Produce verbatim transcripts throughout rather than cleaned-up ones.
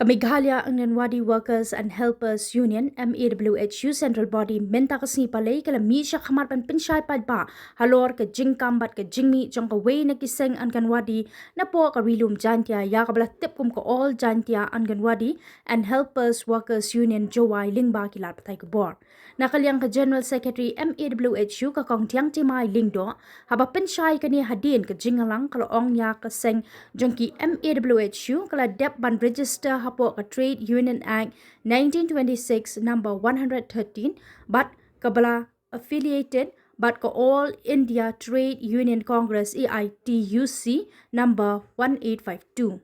Meghalaya Anganwadi Workers and Helpers Union, M A W H U, Central Body mynta ka sngi Palei ka la mih sha khmat ban pynshai paidbah halor ka jingkam bad ka jingmih jong kawei na ki seng Anganwadi napoh ka Ri-lum Jaintia, ïa kaba la tip kum ka All Jaintia Anganwadi and Helpers Workers Union, Jowai, lyngba ki lad pathai khubor. Na ka liang ka General Secretary M A W H U, ka Kong Thiang Timai Lyngdoh, haba pynshai kane hadien ka jingïalang, ka la ong ïa ka seng jong ki M A W H U ka la dep ban register hapoh ka Trade Union Act nineteen twenty-six number one hundred thirteen bad kaba la affiliated bad ka All India Trade Union Congress, A I T U C, number one eight five two.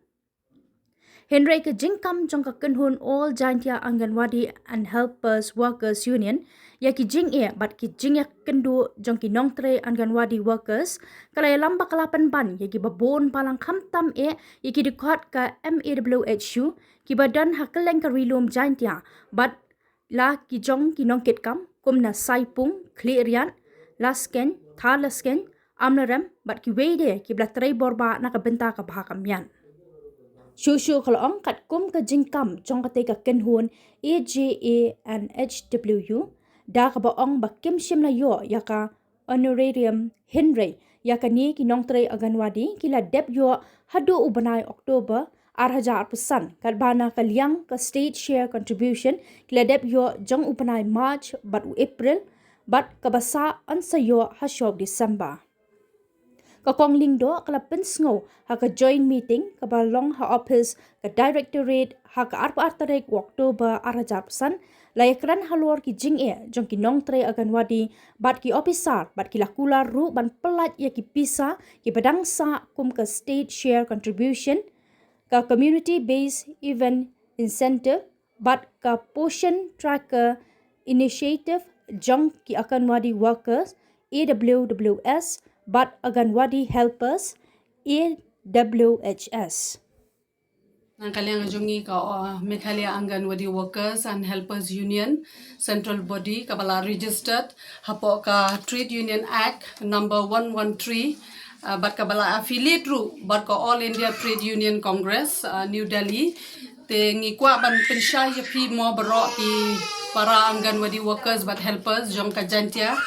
Hynrei ka jingkam jong ka kynhun All Jaintia Anganwadi and Helpers Workers Union ïa ki jingeh bad ki jingïakynduh jong ki nongtrei Anganwadi workers ka la ïalam ba ka la pynban ïa kiba bun balang, khamtam eh ïa ki dkhot ka M A W H U kiba don ha kylleng ka Ri-lum Jaintia bad la ki jong ki nongkitkam kum na Saipung, Khliehriat, Laskeiñ, Thadlaskeiñ, Amlarem bad kiwei de kiba la trei bor bha na ka bynta ka bha ka miat. Shuh shuh ka la ong katkum ka jingkam jong katei ka kynhun A J A and H W U, da kaba ong ba kim shym la ïoh ïa ka honorarium, hynrei ïa kane ki nongtrei Anganwadi ki la dep ïoh haduh u bnai October ar hajar arphew san, katba na ka liang ka state share contribution ki la dep ïoh jong u bnai March bad u April, bad kaba sah yn sa ïoh ha shuwa u December. Ka Kong Lyngdoh ka la pynsngew ha ka joint meeting kaba long ha office ka Directorate ha ka arphew ar tarik u October ar hajar arphew san, la ïakren halor ki jingeh jong ki nongtrei Anganwadi bad ki ophisar, bad ki la kular ruh ban pyllait ïa ki pisa kiba dang sah kum ka state share contribution, ka community based event incentive bad ka Poshan Tracker Initiative jong ki Anganwadi Workers, A W W S, bad Anganwadi Helpers, A W H S. Na ka liang ka jong ngi ka, uh, Meghalaya Anganwadi Workers and Helpers Union, Central Body, kaba la registered hapoh ka Trade Union Act number one one three, uh, bad kaba la affiliate ruh bad ka All India Trade Union Congress, uh, New Delhi. Te ngi kwah ban pynshai ïa phi mo baroh ki para Anganwadi workers bad helpers jong ka Jaintia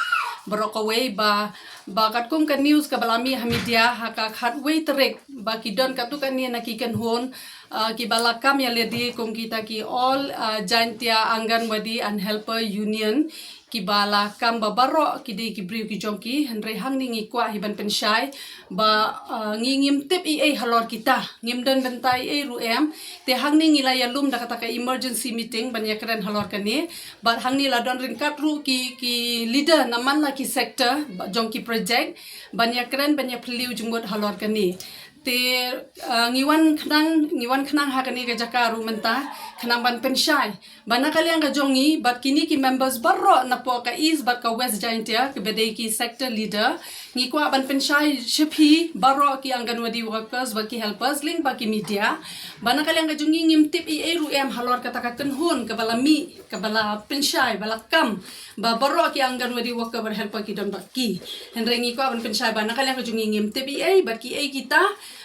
baroh kawei ba, ba katkum ka news kaba la mih ha media ha ka khatwei tarik ba ki don katto katne na ki kynhun, uh, kiba la kam ïa lade kum kita ki All, uh, Jaintia Anganwadi and Helper Union, kiba la kam ba baroh ki dei ki briew ki jong ki, hynrei hangne ngi kwah hi ban pynshai ba, uh, ngi ngim tip ei ei halor kita, ngim don bynta ei ei ruh em. Te hangne ngi la ïalum da kata ka emergency meeting ban ïakren halor kane, bad hangne la don ryngkat ruh ki, ki leader na man la ki sector ba, jong ki project, ban ïakren ban ïaphylliew jingmut halor kane. Te, uh, ngi wan khnang, ngi wan khnang ha kane ka jaka ruh mynta khnang ban pynshai ba na ka liang ka jong ngi bad kine ki members baroh napoh ka East bad ka West Jaintia, kiba dei ki sector leader, ngi kwah ban pynshai sha phi baroh ki Anganwadi workers bad ki helpers lyngba ki media ba na ka liang ka jong ngi ngim tip ei ei ruh em halor kata ka kynhun kaba la mih, kaba la pynshai, ba la kam ba baroh ki Anganwadi worker bad helper ki don bad ki. Hynrei ngi kwah ban pynshai ba na ka liang ka jong ngi ngim tip ei ei bad ki ei kita,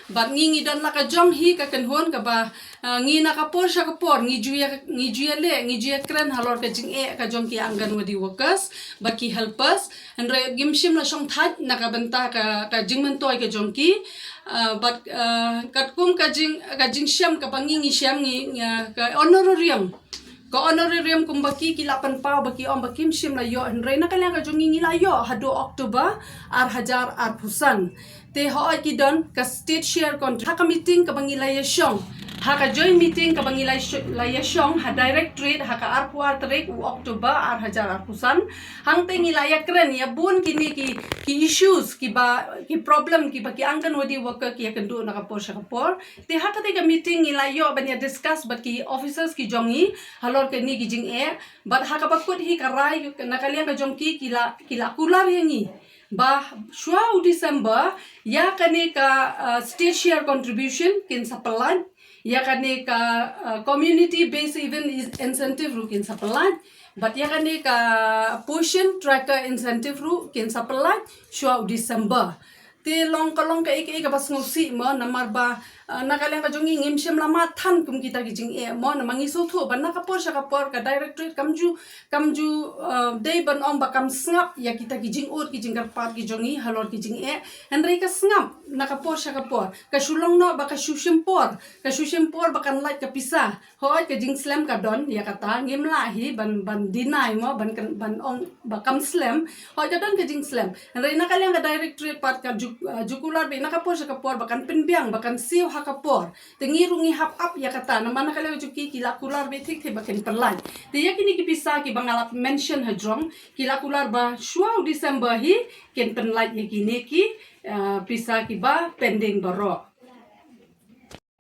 bad ngi ngi don la ka jong hi ka kynhun kaba, uh, ngi na ka por sha ka por ngi ju ïa, ngi ju ïaleh, ngi ju ïakren halor ka jingeh ka jong ki Anganwadi workers bad ki helpers. Hynrei ngim shym la shongthait na ka bynta ka, ka jingmyntoi ka jong ki, uh, bad, uh, katkum ka jing, ka jingshem kaba ngi ngi shem ngi, ngi, uh, ka honorarium. Ka honorarium kumba ki, ki la pynpaw ba ki ong ba kim shym la ïoh, hynrei na ka liang ka jong ngi ngi la ïoh haduh October ar hajar arphew san. Te hooid ki don ka state share contract. Ha ka meeting kaba ngi la ïashong, ha ka joint meeting kaba ngi la ïa sh-, la ïashong ha Directorate ha ka arphew ar tarik u October ar hajar arphew san, hangta ngi la ïakren ïa bun kine ki, ki issues kiba, ki problem kiba ki Anganwadi worker ki ïakynduh na ka por sha ka por. Te ha katei ka meeting ngi la ïoh ban ïa discuss bad ki officers ki jong ngi halor kane ki jingeh, bad ha kaba kut hi ka rai na ka liang ka jong ki, ki la, ki la kular ïa ngi ba shuwa u December ïa kane ka, uh, state share contribution kin sa pyllait, ïa kane ka, uh, community based event is-, incentive ruh kin sa pyllait, bad ïa kane ka Poshan Tracker incentive ruh kin sa pyllait shuwa u December. Te long ka long kaei kaei kaba sngewsih mo, namar ba, ah, na ka liang ka jong ngi ngim shym la mad than kum kita ki jingeh mo, namar ngi sngewthuh ba na ka por sha ka por ka directorate kam ju, kam ju, ah, dei ban ong ba kam sngap ïa kita ki jingud ki jingkyrpad ki jong ngi halor ki jingeh. Hynrei ka sngap na ka por sha ka por, ka shu long noh ba ka shu shim por, ka shu shim por ba kan lait ka pisa. Hooid, ka jingslem ka don, ïa kata ngim lah hi ban, ban deny mo, ban kan, ban ong ba kam slem. Hooid, ka don ka jingslem. Hynrei na ka liang ka directorate pat ka ju, ah, ju kular beit na ka por sha ka por ba kan pynbiang, ba kan siew ha ka por. Te ngi ruh ngi hap ap ïa kata, namar na ka liang ka jong ki, ki la kular beit thik thik ba kin pynlait. Te ïa kine ki pisa kiba nga la mention hajrong, ki la kular ba shuwa u December hi kin pynlait ïa kine ki, ah, pisa kiba pending baroh.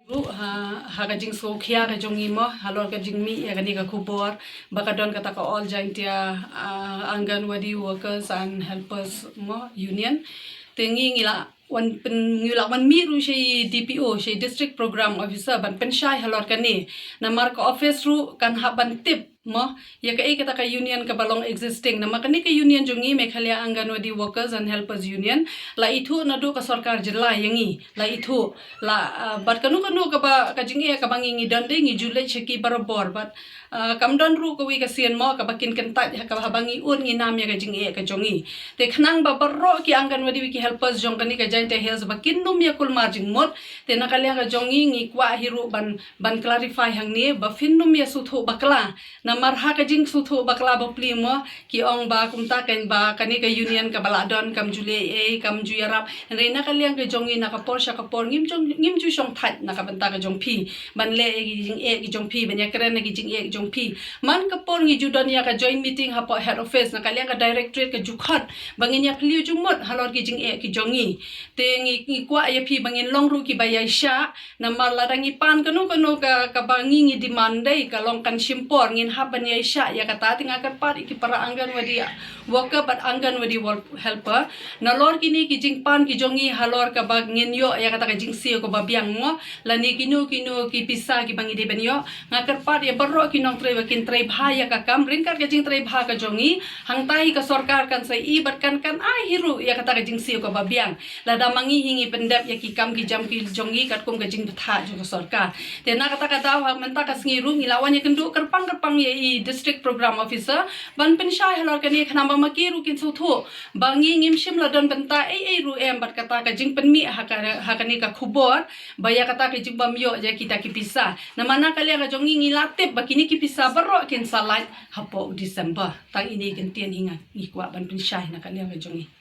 Ruh ha, ha ka jingsngewkhia ka jong ngi mo, halor ka jingmih ïa kane ka khubor ba ka don kata ka All Jaintia, ah, Anganwadi Workers and Helpers mo, Union. Te ngi, ngi la wan pyn, ngi la wan mih ruh sha i D P O, sha i District Program Officer ban pynshai halor kane. Namar ka office ruh kan hap ban tip mo, ïa kaei kata ka union kaba long existing. Namar kane ka union jong ngi, Meghalaya Anganwadi Workers and Helpers Union, la ithuh naduh ka sorkar jylla ïa ngi, la ithuh. La, ah, bad kano kano kaba, ka jingeh kaba ngi, ngi don de ngi ju leit sha ki barabor, bad, ah, kam don ruh kawei ka sien mo kaba kin kyntait ha kaba, haba ngi ud ngi nam ïa ka jingeh ka jong ngi. Te khnang ba baroh ki Anganwadi, ki helpers jong kane ka Jaintia Hills ba kin nym ïa kulmar jingmut. Te na ka liang ka jong ngi, ngi kwah hi ruh ban, ban clarify hangne ba phin nym ïa sngewthuh bakla. Namar ha ka jingsngewthuh bakla bapli mo, ki ong ba kumta kan ba kane ka union kaba la don kam ju leh ei, kam ju ïarap. Hynrei na ka liang ka jong ngi, na ka por sha ka por ngim jong, ngim ju shongthait na ka bynta ka jong phi ban leh ïa ki jingeh ki jong phi, ban ïakren ïa ki jingeh ki jong phi. Man ka por ngi ju don ïa ka joint meeting hapoh head office, na ka liang ka directorate ka ju khot ba ngin ïa phylliew jingmut halor ki jingeh ki jong ngi. Te ngi, ngi kwah ïa phi ba ngin long ruh kiba ïaishah. Namar lada ngi pan kano kano ka, kaba ngi, ngi demand dei ka long kan shim por, ngin hap ban ïaishah ïa kata. Te nga kyrpad ïa ki para Anganwadi worker bad Anganwadi wor-, helper, nalor kine ki jingpan ki jong ngi halor kaba ngin ïoh ïa kata ka jingsiew kaba biang mo, lane kino kino ki pisa kiba ngi dei ban ïoh. Nga kyrpad ïa baroh ki nongtrei ba kin trei bha ïa ka kam, ryngkat ka jingtrei bha ka jong ngi, hangtai ka sorkar kan sa ïohi bad kan, kan ai hi ruh ïa kata ka jingsiew kaba biang. Lada ma ngi hi ngi pyndep ïa ki kam ki jam ki jong ngi katkum ka jingbthah jong ka sorkar. Te na kata ka daw ha mynta ka sngi ruh ngi la wan ïakynduh kyrpang kyrpang ïa i District Program Officer ban pynshai halor kane, khnang ba ma ki ruh kin sngewthuh ba ngi ngim shym la don bynta ei ei ruh em bad kata ka jingpynmih ha ka, ha kane ka khubor ba ïa kata ka jingbym ïoh ïa kita ki pisa. Namar na ka liang ka jong ngi ngi la tip ba kine ki pisa baroh kin sa lait hapoh December. Tang ine i kyntien hi nga, ngi kwah ban pynshai na ka liang ka jong ngi.